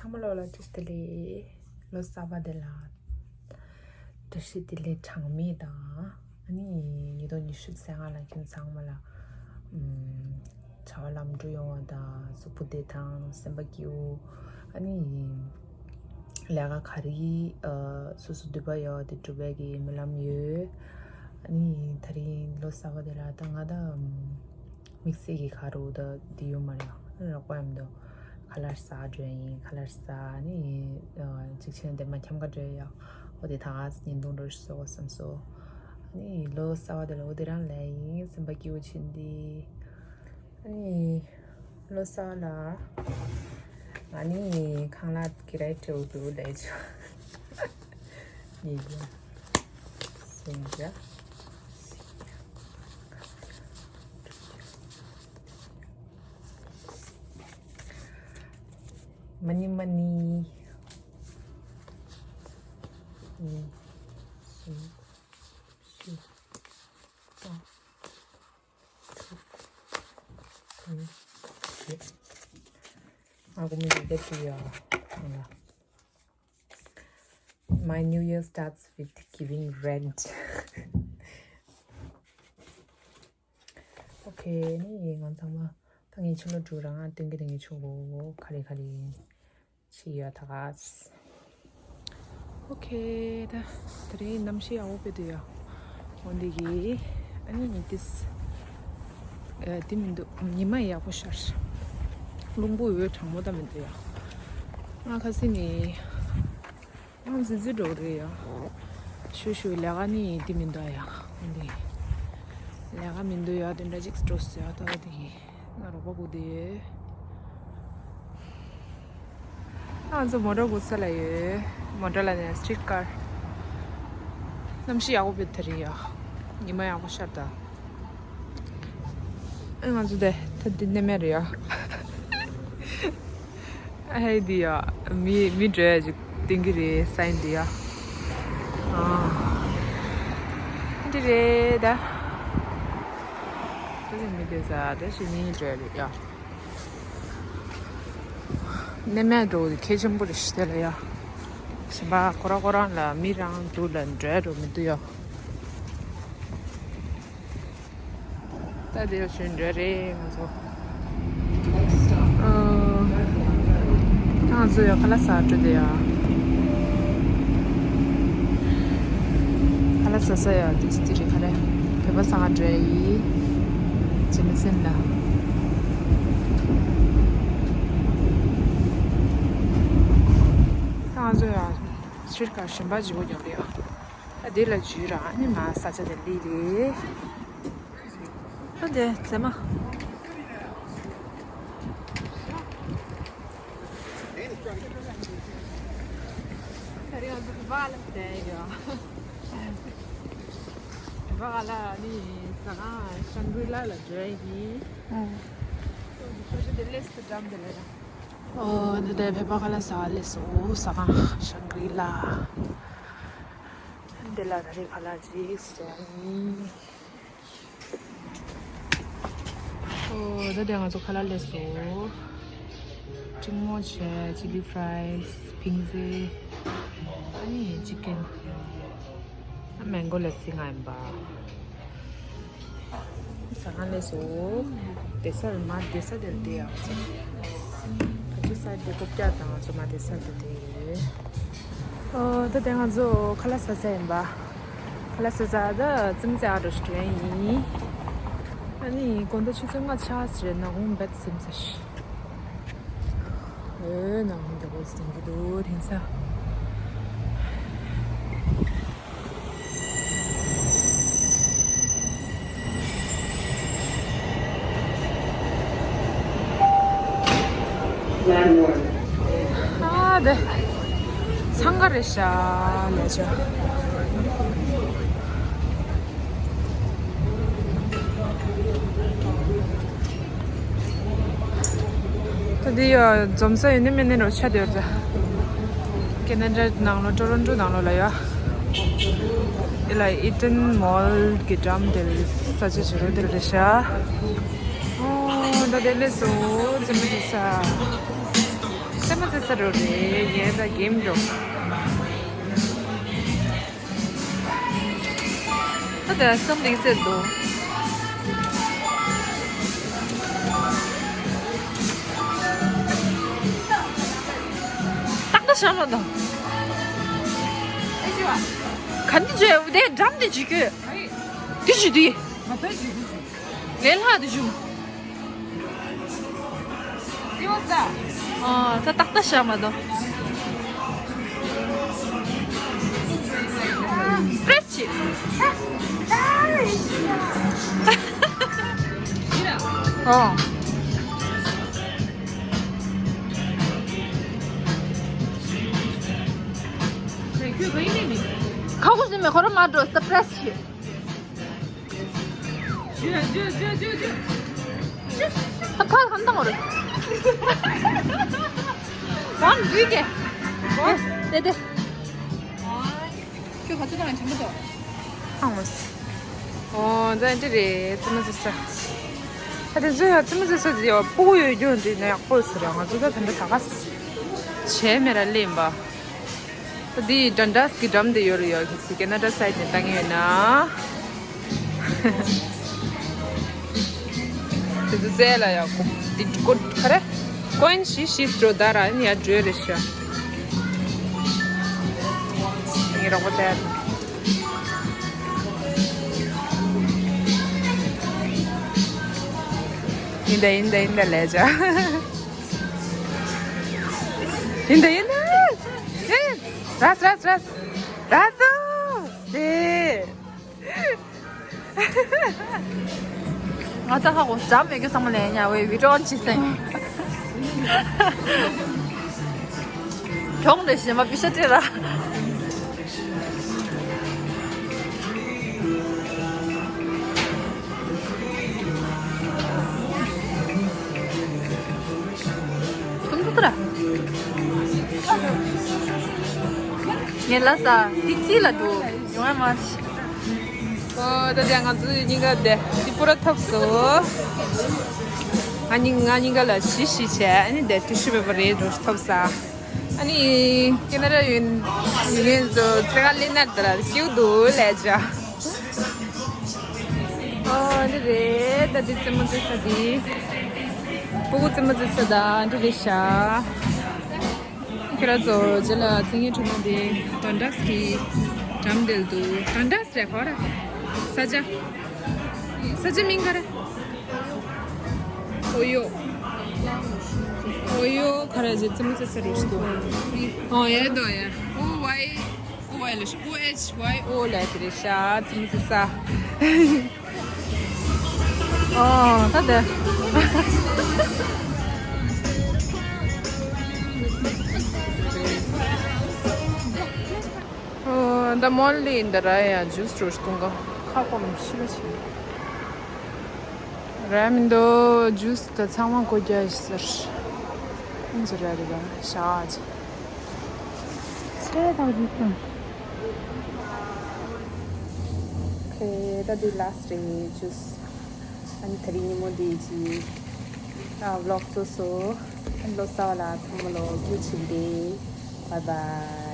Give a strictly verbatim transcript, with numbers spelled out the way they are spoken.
ཚང་མ་ལོ་ལ་བཀྲ་ཤིས་བདེ་ལེགས། ལོ་གསར་པ་དེ་ལ་བཀྲ་ཤིས་བདེ་ལེགས་གྲངས་མེད་དང་། ཨ་ནི་ཉིས་སྟོང་ཉི་ཤུ་རྩ་ལྔ་ལ་ཁྱོད་ཚང་མ་ལ་ཨམ་བྱ་བ་ལམ་འགྲོ་ཡོང་བ་དང་། གཟུགས་པོ་བདེ་ཐང་། སེམས་པ་སྐྱིད་པོ། ཨ་ནི་ལས་ཀ་ག་རེ་ཨ་སོ་སོ་འདོད་པ་ཡོད་དེ་འགྲུབ་པའི་གི་སྨོན་ལམ་ཡོད། ཨ་ནི་དེ་རིང་ལོ་གསར་པ་དེ་ལ་ད་ང་ད་ཨམ་དམིགས་བསལ་གྱི་ག་རུ་ད་འདི་ཡོད་མ་རེད། ཡང་རོགས་པ་ཡིན་དུ་ཁ་ལག་ཟ་འགྲོ་ཡིན། ཁ་ལག་ཟ་ནི་ཅིག་ཆེན་དེ་མ་འཁྱམ་ག་འགྲོ་ཡ། འོ་དེ་ད་ཉིན་དུ་འགྲོ་སོ་བསམ་སོ། ཨ་ནི་ལོ་གསར་པ་དེ་ལ་འོ་དེ་རང་ལས་ཡིན། སེམས་པ་སྐྱིད་པོ་བྱིན་ཏེ། ཨ་ནི་ལོ་གསར་ལ་ང་ནི་ཁང་གླ་ཀི་རའི་ཏེའུ་དུ་ལས་ཆོ་ཡིན། སེམས་ཀྱ་མ་ནི་མ་ནི། གཉིས། གསུམ། བཞི། ལྔ། དྲུག་བདུན། བརྒྱད། ང་དགོང་མོ་ཡི་གེ་བྲིས་ཡོད། ཨང་ལ། My New Year starts with giving rent. ཨོ་ཁེ། ནི་ང་ཚང་མ་ད་ངའི་ཕྱི་ལོ་དྲུག་རང་ང་སྟོན་གི་དེ་ངའི་ཆུ་བོ་ག་རེ་ག་རེ་ཤི་ཡ་ཐག་ཨོ་ཁེ། ད་དེ་རིང་གནམ་གཤིས་ཡག་པོ་དཔེ་འདུག་ཡ། འོན་ཏེ་གི་ཨ་ནི་ནི་ཏིས་ཨ་དེ་མི་འདུག་ཉི་མ་ཡག་པོ་ཤར། རླུང་བུ་འོད་གྲང་མོ་ད་མི་འདུག་ཡ། ང་ཁ་སི་ནི། ཡང་ཟི་ཟི་འགྲོ་རེད་ཡ། ཞུ་ཞུ་ལས་ཀ་ནི་འདི་མི་འདུག་ཡ། འདི་ལས་ཀ་མི་འདུག་ཡ། དེ་འདྲ་ཅིག་འགྲོ་ཟེར་ཡ། ད་འདི་ང་རོགས་པ་སྒུག་བསྡད་ཡོད། ང་ཚོ་མོ་ཊ་སྒུག་ས་ལ་ཡོད། མོ་ཊ་ལ་ནས་སི་ཊི་རི་ཊི་ཀར། གནམ་གཤིས་ཡག་པོ་བེད་ཐ་རེད་ཡ། ཉི་མ་ཡག་པོ་ཤར་ད། ཨ་ང་ཚོ་དེ་ད་འདི་ནས་མེད་རེད་ཡ། ཨ་ཧེ་འདི་ཡ། མི་མི་འགྲོ་ཡ་ཅིག་སྟོན་གི་རེད་སའིན་འདི་ཡ། ཨ། འདི་རེད་ད། ད་ཅིག་མི་བསྡད་ས་ད་ཞིག་མི་འགྲོ་ཡ་རེད་ཡ། ནས་མེད་འགྲོ་གི་གལ་ཆེན་པོ་རེད་ཤི་དེ་ལ་ཡ། གཞན་པ་ཁོ་རང་ཁོ་རང་ལ་མི་རང་འདུག་ལ་འགྲོ་ཡ་འགྲོ་མི་འདུག་ཡ། ད་དེ་ལ་ཞུ་འདོད་རེད་ང་ཚོ། ཨ། ང་ཚོ་ཡ་ཁ་ལག་ཟ་འགྲོ་དེ་ཡ། ཁ་ལག་ཟ་ས་ཡ་དེ་སི་ཏི་རི་ཁ་རེ། བོད་པ་ཟ་ང་འགྲོ་ཡ་ཡི། ཇེ་མི་སན་ལ། ང་ཚོ་ཡ་སི་ཊི་རི་ཊི་ཀར་གཞན་པ་བརྗེ་པོ་ཡོང་རེད་ཡ། ད་དེ་ལ་འཇུས་ར་ཨ་ནི་མ་ས་ཆ་དེ་ལི་རེད། ཨ་དེ་ཟེ་མ། ད་རེས་ང་ཚོ་བ་ལ་བསྡད་ཡོད། བ་ལ་ནི་ཟ་ཁང་ཤང་གྲི་ལ་ལ་འགྲོ་ཡི། ཨོ་འདི་དེ་ལས་སུ་འགྲམ་དེ་ལ་ཡ། ཨོ་འདི་དེ་བོད་པ་ཁ་ལག་ཟ་ལས་སུ་ཟ་ཁང་ཤང་གྲི་ལ། འདི་ལ་ད་རེས་ཁ་ལག་ཅིག་ཟ་ཡིན། ཨོ་ད་དེ་ང་ཚོ་ཁ་ལག་ལས་སོ། ཀྲིང་མོ་བྱས། ཅི་ལི་ཕ་རའི་སི། ཕིང་ཟི། ཨ་ནི་ཅི་ཀན། ཨ་མེང་གོ་ལ་སི་ང་ཡིན་པ། ཟ་ཁང་ལས་སོ། དེ་སར་མ་དེ་ས་དེར་དེ་ཡག་ཚེ། ཕ་ཅི་ས་དེ་ཀོ་ཀྱ་དང་ང་ཚོ་མ་དེ་ས་དེ་དེ་ཡོད། ཨོ་ད་དེ་ང་ཚོ་ཁ་ལག་ཟ་ས་ཡིན་པ། ཁ་ལག་ཟ་ས་ད་ཙིམ་ཙེ་ཨ་རོ་སི་ཊོ་རན་ཡིན། ཨ་ནི་དགོང་དག་ཆུ་ཚོད་ལྔ་ཆགས་ཟེར་ན་འོང་བད་ཙིམ་ཙེ་ཤི། ཨོ་ནང་མི་འདུག་གོ་ཟིན་གི་འདུག་དེང་སང་། ཨ་དེ། འཚང་ཁ་རེད་ཤག་ལས་བྱ། ད་འདི་ཡ་འཛོམས་ས་ཡོད་ནི་མེད་ནི་རོ་ཆ་དེ་ཡོད་ད། ཁེ་ན་ཌ་ནང་ལོ་ཊོ་རོན་ཊོ་ནང་ལོ་ལ་ཡ། ཨེ་ལ་ཨི་ཏན་མོལ་གི་འགྲམ་དེར་ས་ཆ་བྱེད་རོགས་དེར་རེད་ཤག་ཨོ་ད་དེ་ལས་སོ་ཙེ་མི་དེ་ས། ཙེ་ མ་ཟེར་ས་རུ་རེད་ཡན་ད་གེམ་འགྲོ། ད་ད་སམ་ལིང་ཟེར་འདུག་ཏག་ཏག་བཞག་མ་དང་། ག་འདི་བརྗོད་དེ་འགྲམ་དེ་བརྗོད་རྒྱུ། དེ་བརྗོད་དེ། ལས་ལྷག་དེ་བརྗོད། ཨ་ད་ཏག་ཏག་བཞག་མ་དང་། པྲེས་བྱེད། ཨོ། ཁ་ཁུ་ཟིན་མེ་ཁོ་ར་མ་འགྲོ་ས་པྲེས་བྱེད། ད་ཕར་གང་བཏང་བ་རེད། གང་འདུས་ཀྱི། དེ་དེ། ཁྱོད་ག་ཚོད་བཏང་ཡང་བྱེད་མི་ཐུབ། ཨང་མོ་སི། ཨོ་ད་འདི་རེད་རྩེད་མོ་རྩེ་ས། ད་དེ་ཚོ་ཡང་རྩེད་མོ་རྩེ་ས་དེ་ཡང་སྤུ་གུ་ཡོད་རྒྱུ་འདི་ནས་ཡག་པོ་ཟེར་ཡང་ང་ཚོ་ད་དེ་འདྲ་ད་ག་བྱས་མེད་ར་ལེན་པ། ད་འདི་ཌན་ཌཱས་ཀྱི་འགྲམ་དེ་ཡོད་རེད་ཡོད་གི་ཚིག་ཀེ་ན་ཌ་སའིཌ་ནས་བཏང་ཡོད་ན། དེ་ཚོ་རྩེ་ལ་ཡག་པོ་འདི་ཀོ་ག་རེ། ཀོ་ཡིན་བཞི་བཞི་འགྲོ་ད་ར་ཡིན་ཡ་འགྲོས་རེད་ཤག་ངའི་རོགས་པ་དེ། ཡིན་ད་ཡིན་ད་ཡིན་ད་ལས་བྱ། ཡིན་ད་ཡིན་ད། ཨེ། རས་རས་རས། རས་སོ། དེ། ང་ཚ་ཧ་གོ་འཇམ་མེད་ཀྱི་བསམ་བློ་ལེན་ཡ་ཝེ་བི་ཀྲོན་ཅི་སེང་། གྱོང་རེ་ཞེ་མ་པི་ཤ་ཏྲེ་ར། སུམ་ཅུ་ཙི་ར། ངས་ལ་ས་ཏིག་ཙི་ལ་འགྲོ་ཡོང་ཡ་མ་རེད། ཨོ་ད་ལྟ་ང་ཚོ་གཉིས་ཀ་དེ་ཏི་པུ་ར་ཐོབ་སོང་། ང་གཉིས་ང་གཉིས་ཀ་ལ་བཞི་བཞི་བྱས་ཨ་ནི་དེ་ཊི་ཤུ་པེ་པར་རེ་རེ་ཐོབ་ས། ཨ་ནི་ཁེ་ན་ཌ་ཡུན་ཡུན་ཡུན་ཚོ་ཚེ་ག་ལེ་ནར་དེ་ལ་སྐྱིད་སྡུག་ལས་བྱ། ཨོ་འདི་རེད་ད་འདི་རྩེད་མོ་རྩེ་ས་འདི། སྤུ་གུ་རྩེད་མོ་རྩེ་ས་ད་འདི་རེད་ཤག་ཁྱེད་རང་ཚོ་རྗེས་ལ་རྩེད་མཁན་གྲོགས་མོ་དེ་ཌན་ཌཱས་ཀྱི་འགྲམ་དེར་འདུག་ཌན་ཌཱས་རེད་ཁོ་ར། ས་ཆ། ས་ཆ་མིང་ག་རེ། ཨོ་ཡོ། ཨོ་ཡོ་ག་རེ་ཟེར་རྩེད་མོ་རྩེ་ས་རེད་འདུག་ཨོ་ཡ་དོ་ཡ། ཨོ་ཝའི། ཨོ་ཝའི་ལ་ཤ། ཨོ་ཨེཆ་ཝའི་ཨོ་ལ་དེ་རེད་ཤག་རྩེད་མོ་རྩེ་ས། ཨོ་ད་དེ། ཨོ་ད་མོལ་ལི་འདི་ར་ཡ་ཇུས་རུ་བཏུང་ག་ཁ་སྐོམ་ཤི་ལ་ཤི། ར་མི་འདུག་ཇུས་ད་ཚང་མ་གོ་རྒྱ་ཟེར། ཨིན་ཇི་ར་རེད་པ་ཤག་ཅི། ཆེ་དང་ཇུས་དང་། ཁེ་ད་འདི་ལ་སི་ཊི་རེད་ཇུས། ཨ་ནི་དེ་རིང་ཉིན་མོ་འདི་ཅི། ཨ་བི་ལོག་ཚོ་སོ། ཨ་ནི་ལོ་གསར་བ་ལ་ཚང་མ་ལོ་རྒྱུས་ཆེ་བདེ། བཱའི་བཱའི།